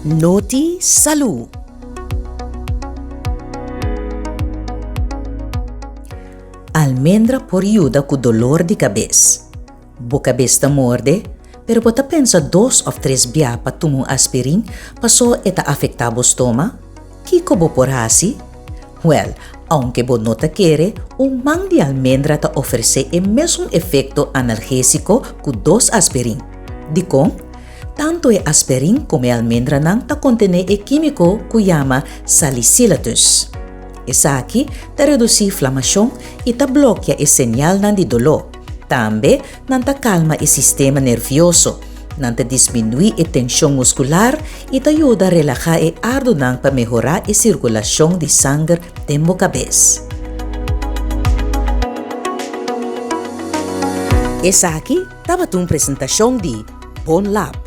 Noti Salú. Almendra por yuda ku dolor di kabes. Bo kabes ta morde, pero bo ta pensa dos òf tres bia pa tuma un aspirin paso e ta afektá bo stoma? Kiko bo por hasi? Wèl, ounke bo no ta kere, un man di almendra ta ofresé e mesun efekto analgésiko ku dos aspirin. Dikon? Tantu e aspirin komo e almendranan ta kontené e kímiko ku yama salisilatus. Esaki ta redusí flamashon i ta blokia e señalnan di doló. Tambe nan ta kalma e sistema nervioso, nan ta disminuí e tenshon muskular i ta yuda relahá e ardunan pa mehorá e sirkulashon di sanger den bo kabes. Esaki tabata un presentashon di Bon Lab.